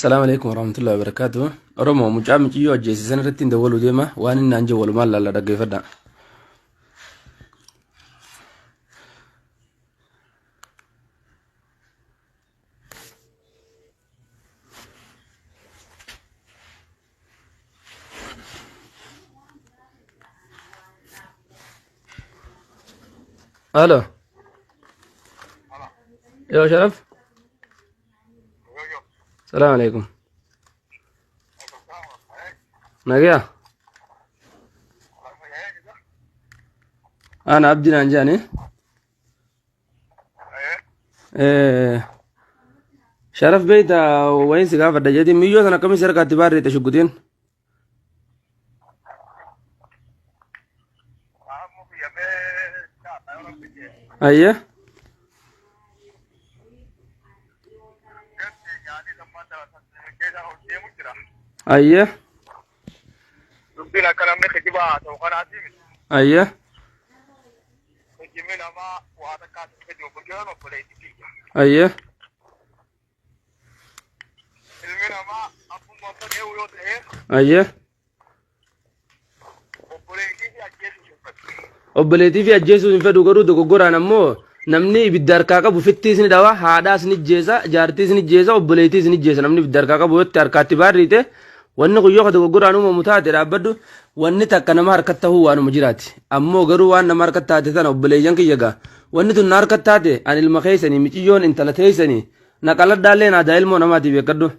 Assalamu alaikum warahmatullahi wabarakatuh. Oromoo mucaa muciyyoo ajjeesisan irratti hin dawwaluu deema waan inni naan jedhu walumaan laalla dhaggeeffadha. Alo. Yoo Sharaf. Salaam alaikum. Nagaya. Ana abdi naan jedhani. Sharaf beeyta wayin si gaafadha jeetiin miyyoo sana akkamii si harkaatti baarreete shuggutiin. Ayya. Ayya. Dubbiin akka namni kijibaa haasa'u kanaati miti. Ayya. Kijibni namaa waa takkaatti kijibu bulchuun obboleettii kiyya. Ayya. Ilmi namaa abbummaa fedheewu yoo ta'e Ayya. obboleettii fi ajjeesuu hin fedhu. Obboleettii fi ajjeesuu hin fedhu garuu dogoggoraan ammoo namni ibidda harkaa qabu fittiis ni dhawa haadhaas ni jeesa jaartiis ni jeesa obboleettiis ni jeesa namni ibidda harkaa qabu yoo itti harkaatti baarriite wanni kun yoo ka dogoggoraan uumamu taate dhaabbadhu wanni takka nama harkatti tahuu waanuma jiraati ammoo garuu waan nama harkatti taate tana obboleeyyan kiyya gaa wanni tun na harkatti taate an ilma keessanii miciyyoon intala teessanii na qaladhaallee naadaa ilmoo namaati beekadhu.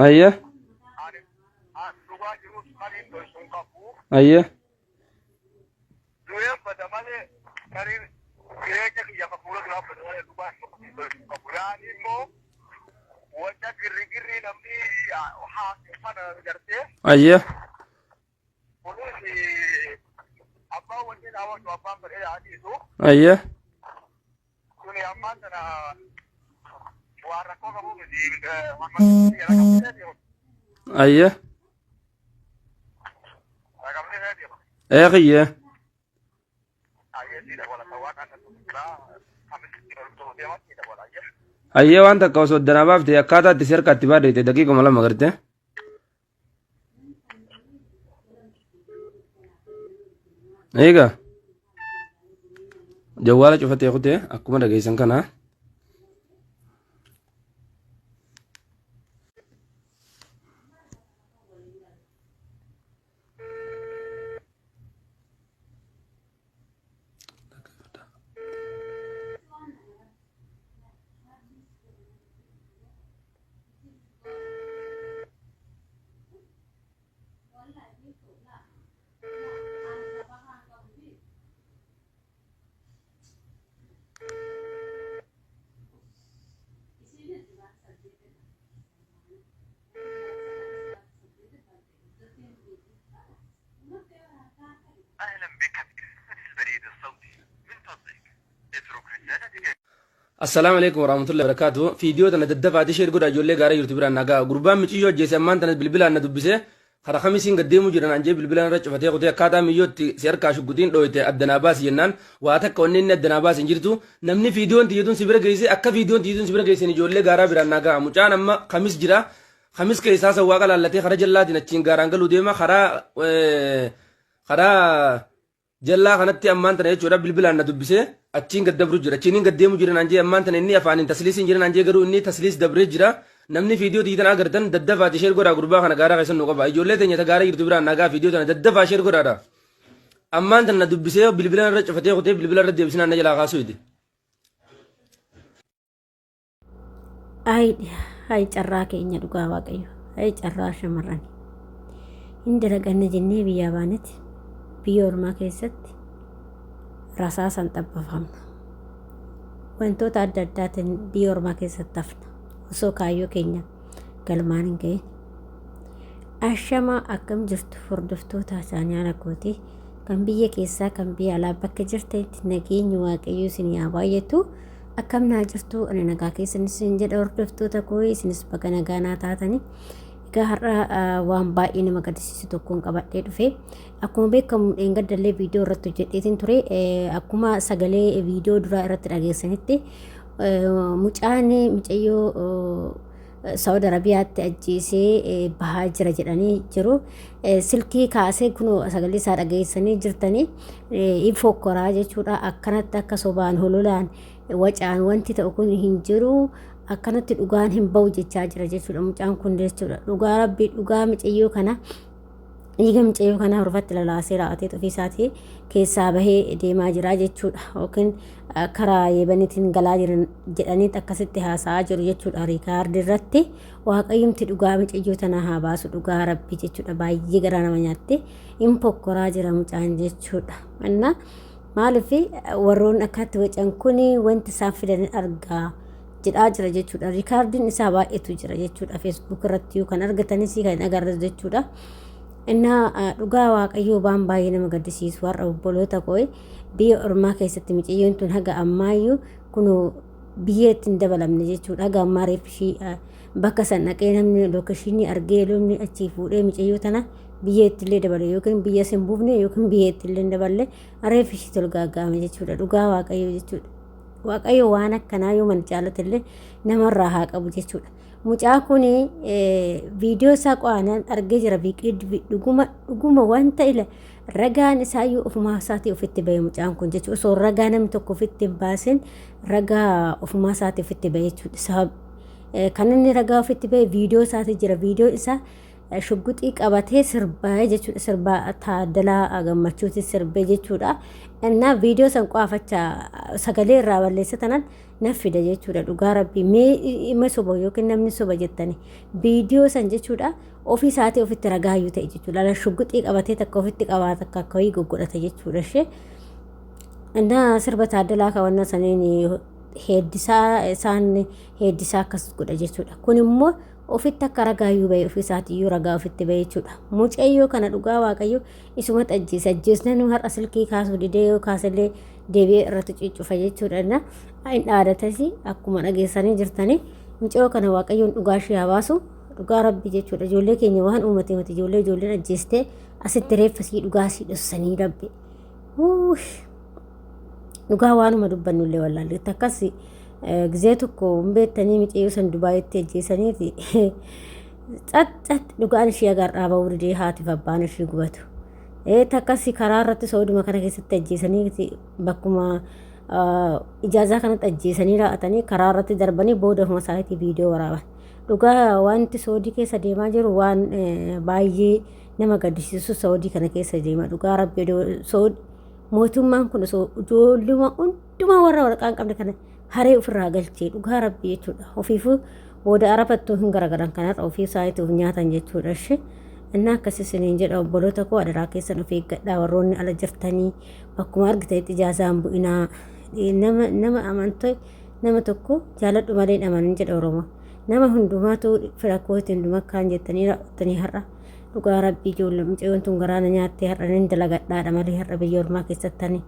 Ayya. Ayya. Ayya. Abbaan wanni raawwatu abbaan fedhee haa dhiisu. Ayya. Kuni ammaan tana waan rakkoo qabu miti. Rakkoo Ayya. Ee kiyya. Ayyee waan takka osoo danaa baafte akkaataa itti si harkaatti baadhete daqiiquma lama garte. Eegaa jawwaala cufatee kutee akkuma dhageessan kana. Assalaamu alaikum warahmatullahi wabarakatuh. Fiidiyoo tana daddafaati sheer godhaa ijoollee gaaraa jirtu biraan nagaa. Gurbaan miciyyoo ajjeese ammaan tana bilbilaan na dubbise. Karaa kamisiin gad deemuu jiran anjee bilbilaan irra cufatee kutee akkaataa miyyootti si harkaa shugguxiin dhooyte addanaa baasi jennaan waa takka wanni inni addanaa baasi hin jirtu. Namni fiidiyoon tiyyatuun si bira geesse akka fiidiyoon tiyyatuun si bira geessen ijoollee gaaraa biraan nagaa. Mucaan amma kamis jira. Kamis keessaa san waaqa laallatee karaa jallaatiin achiin gaaraan galuu deema karaa karaa Jallaa kanatti ammaan tana jechuudha bilbilaan na dubbisee achiin gad dabru jira. Achiin gad deemu jira naan jee ammaan tana inni afaaniin tasliisiin jira naan jee garuu inni tasliis dabree jira. Namni fiidiyoo tiyya tana agartan daddafaati sheer godhaa gurbaa kana gaaraa keessan nu qaba. Ijoollee teenya ta gaaraa jirtu biraan nagaa fiidiyoo tana daddafaa sheer godhaadha. Ammaan tana na dubbisee bilbila irra cufatee kutee bilbila irra deebisinaan na jalaa kaasuu hidhe. Ay, ay carraa keenya dhugaa waaqayyo. Ay carraa shamarrani. Hin dalaganne jennee biyyaa baanetti biyya ormaa keessatti rasaasaan xabbafamna. Wantoota adda addaatiin biyya ormaa keessatti hafna. Osoo kaayyoo keenya galmaan hin gahin. Ashamaa akkam jirtu hordoftoota chaanaala kootii kan biyya keessaa kan biyya alaa bakka jirtanitti nageenyi waaqayyoo isin haa baay'atu. Akkam naa jirtu ani nagaa keessan isin jedha hordoftoota koo isinis baga nagaa naa taatani. Egaa har'a waan baay'ee nama gaddisiisu tokkoon qabadhee dhufe. Akkuma beekamu dheengaddallee viidiyoo irratti hojjedheetiin ture. Akkuma sagalee viidiyoo duraa irratti dhageessanitti mucaan mucayyoo Saawud Arabiyaatti ajjeesee bahaa jira jedhanii jiru. Silkii kaasee kunoo sagalee isaa dhageessanii jirtanii hin fokkoraa jechuudha. Akkanatti akka sobaan hololaan wacaan wanti ta'u kun hin jiru. Akkanatti dhugaan hin bahu jechaa jira jechuudha mucaan kun jechuudha. Dhugaa rabbii dhugaa mucayyoo kana dhiiga mucayyoo kana horfatti lalaasee raawwatee ofii isaatii keessaa bahee deemaa jira jechuudha. Yookiin karaa yeebaniitiin galaa jiran jedhanii akkasitti haasa'aa jiru jechuudha riikaardii irratti. Waaqayyumti dhugaa mucayyoo tanaa haa baasu dhugaa rabbii jechuudha. Baay'ee garaa nama nyaatti. Hin fokkoraa jira mucaan jechuudha. Innaa maaliif warroonni akkatti wacan kun wanti isaan fidan argaa jedhaa jira jechuudha. Riikaardiin isaa baay'eetu jira jechuudha. Feesbuuk irratti kan argatanis kan agarras jechuudha. Innaa dhugaa waaqayyoo waan baay'ee nama gaddisiisu har'a obboloota koo biyya ormaa keessatti mucayyoon tun haga ammaayyuu kunoo biyyeetti hin dabalamne jechuudha. Haga ammaa reeffi ishii bakka san dhaqee namni lookeshinii argee lubni achii fuudhee mucayyoo tana biyyeetti illee dabale yookiin biyya sin buufne yookiin biyyeetti illee hin daballe reeffi ishii tolgaaggaame jechuudha. Dhugaa waaqayyoo jechuudha. Waaqayyo waan akkanaa yoo mana jaalate illee namarraa haa qabu jechuudha. Mucaa kun viidiyoo isaa qo'anaan argee jira. Dhuguma dhuguma wanta ila ragaan isaayyuu ofumaa isaatii ofitti bahe mucaan kun jechuudha. Osoo ragaa namni tokko ofitti hin baasin ragaa ofumaa isaatii ofitti bahe jechuudha. Kan inni ragaa ofitti bahe viidiyoo isaatii jira. Viidiyoo isaa shugguxii qabatee sirbaa jechuudha. Sirbaa Taaddalaa Gammachuutiin sirbee jechuudha. Innaa viidiyoo san qo'afachaa sagalee irraa balleessa tanan na fida jechuudha. Dhugaa rabbii mee ima soba yookiin namni soba jettani viidiyoo san jechuudha. Ofii isaatii ofitti ragaayyuu ta'e jechuudha. Ala shugguxii qabatee takka ofitti qabaa takka akka wayii goggodhata jechuudha ishee. Innaa sirba Taaddalaa kaawwannaa saniin heeddisaa isaan heeddisaa akkas godha jechuudha. Kun immoo ofitti akka ragaayyuu bahe ofii isaatiiyyuu ragaa ofitti bahe jechuudha. Mucayyoo kana dhugaa waaqayyo isumatti ajjeese ajjeesnaan har'a silkii kaasuu didee yoo kaasellee deebi'ee irratti cuccufa jechuudha. Inna hin dhaadatas akkuma dhageessanii jirtanii mucayyoo kana waaqayyoon dhugaa ishee haa baasu dhugaa rabbi jechuudha. Ijoollee keenya waan uumate miti ijoollee ijoolleen ajjeestee asitti reeffa sii dhugaa sii dhossanii rabbi. Dhugaa waanuma dubbannu illee wallaalle akkas gizee tokko hin beektanii micayyoo san Dubaayitti ajjeesaniiti xaxxat dhugaan ishee agarraa bahuu didee haatiif abbaan ishee gubatu. Takkas karaa irratti sooduma kana keessatti ajjeesaniiti bakkuma ijaazaa kanatti ajjeesanii raa'atanii karaa irratti darbanii booda ofuma isaaniitii viidiyoo waraaban. Dhugaa wanti soodii keessa deemaa jiru waan baay'ee nama gaddisiisu soodii kana keessa deema. Dhugaa rabbi mootummaan kun osoo ijoolluma hundumaa warra waraqaa hin qabne kana haree ofirraa galchee dhugaa rabbi jechuudha. Ofiifuu booda arabattuu hin garagaran kanarra ofii isaaniitiif nyaatan jechuudha ishee. Innaa akkas isiniin jedha obboloota koo adaraa keessan of eeggadhaa warroonni ala jirtanii bakkuma argitanitti ijaazaan bu'inaa nama nama amantee nama tokko jaaladhu malee hin amanin jedha Oromoo. Nama hundumaatu fira kooti hunduma kaan jettanii raawwattanii har'a dhugaa rabbii ijoollee mucayyoon tun garaa na nyaattee har'a nin dalagadhaadha malee har'a biyya ormaa keessattani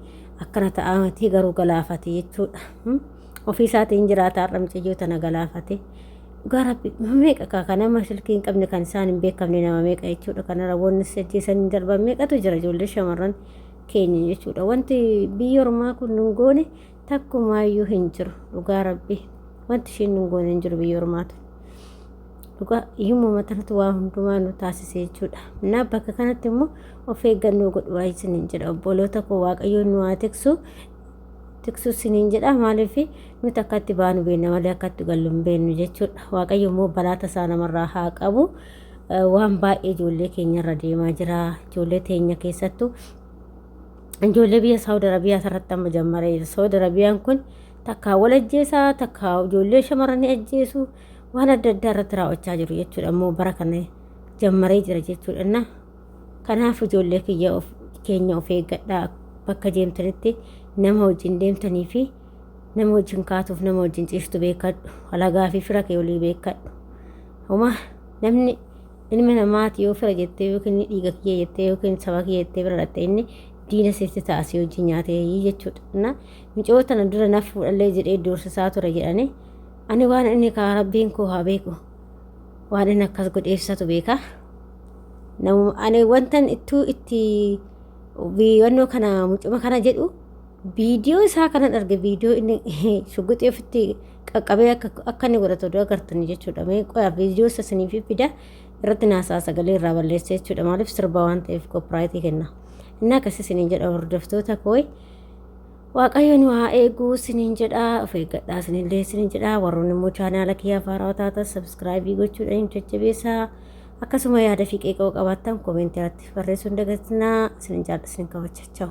akkana ta'aa miti garuu galaafate jechuudha. Ofii isaatiin jiraata har'a mucayyoo tana galaafate. Dhugaa rabbi meeqa kaa nama silkii hin qabne kan isaan hin beekamne nama meeqa jechuudha. Kana raawwanni ajjeesanii darban meeqatu jira ijoollee shamarran keenya jechuudha. Wanti biyya ormaa kun nun goone takkumaayyuu hin jiru dhugaa rabbi. Wanti isheen nun goone hin jiru biyya ormaatu. Dhugaa hiyyummaa tanatu waa hundumaa nu taasise jechuudha. Innaa bakka kanatti immoo of eeggannoo godhu waa isiniin jedha obboloota koo waaqayyoon nu haa tiksu tiksu isiniin jedha maaliif nuti akkatti baanu beekna malee akkatti gallu hin beeknu jechuudha. Waaqayyo immoo balaa tasaa namarraa haa qabu. Waan baay'ee ijoollee keenyarra deemaa jira. Ijoollee teenya keessattuu ijoollee biyya Saawud Arabiyaa irratti amma jammaree jira. Saawud Arabiyaan kun takkaa wal ajjeesaa takkaa ijoollee shamarranii ajjeesu waan adda addaa irratti raawwachaa jiru jechuudha. Ammoo bara kana jammaree jira jechuudha. Na kanaaf ijoollee kiyya of keenya of eeggadhaa bakka deemtanitti nama wajjin deemtanii fi nama wajjin kaatuuf nama wajjin ciistu beekadhu. Alagaa fi fira kee olii beekadhu. Homaa namni ilma namaati yoo fira jettee yookiin dhiiga kiyya jettee yookiin saba kiyya jettee bira dhatte inni diina sitti ta'a si wajjin nyaatee jechuudha. Na mucoo tana dura na fuudhallee jedhee doorsisaa ture jedhanii ani waan inni kaa rabbiin koo haa beeku. Waan inni akkas godheef isatu beeka. Namuma ani wantan ittuu itti viiyannoo kana mucuma kana jedhu viidiyoo isaa kanan arge, viidiyoo inni shugguxii ofitti qaqqabee akka inni godhatu odoo agartanii jechuudha. Mee qoyaa, viidiyoo isa isiniif fida, irratti naasaa sagalee irraa balleessa jechuudha. Maaliif, sirba waan ta'eef copyright kenna. Inni akkasii isiniin jedha, hordoftoota kooyi. Waaqayyo nu haa eeguu isiniin jedha, of eeggadhaa isinillee isiniin jedha. Warroonni immoo chaanaala kiyyaa haarawaa taatan subscribe gochuudhaan jajjabeessaa. Akkasuma yaada fi qeeqoo qabaattan comment irratti barreessuu hin dagatinaa. Isinin jaalladha, isinin kabajachaa.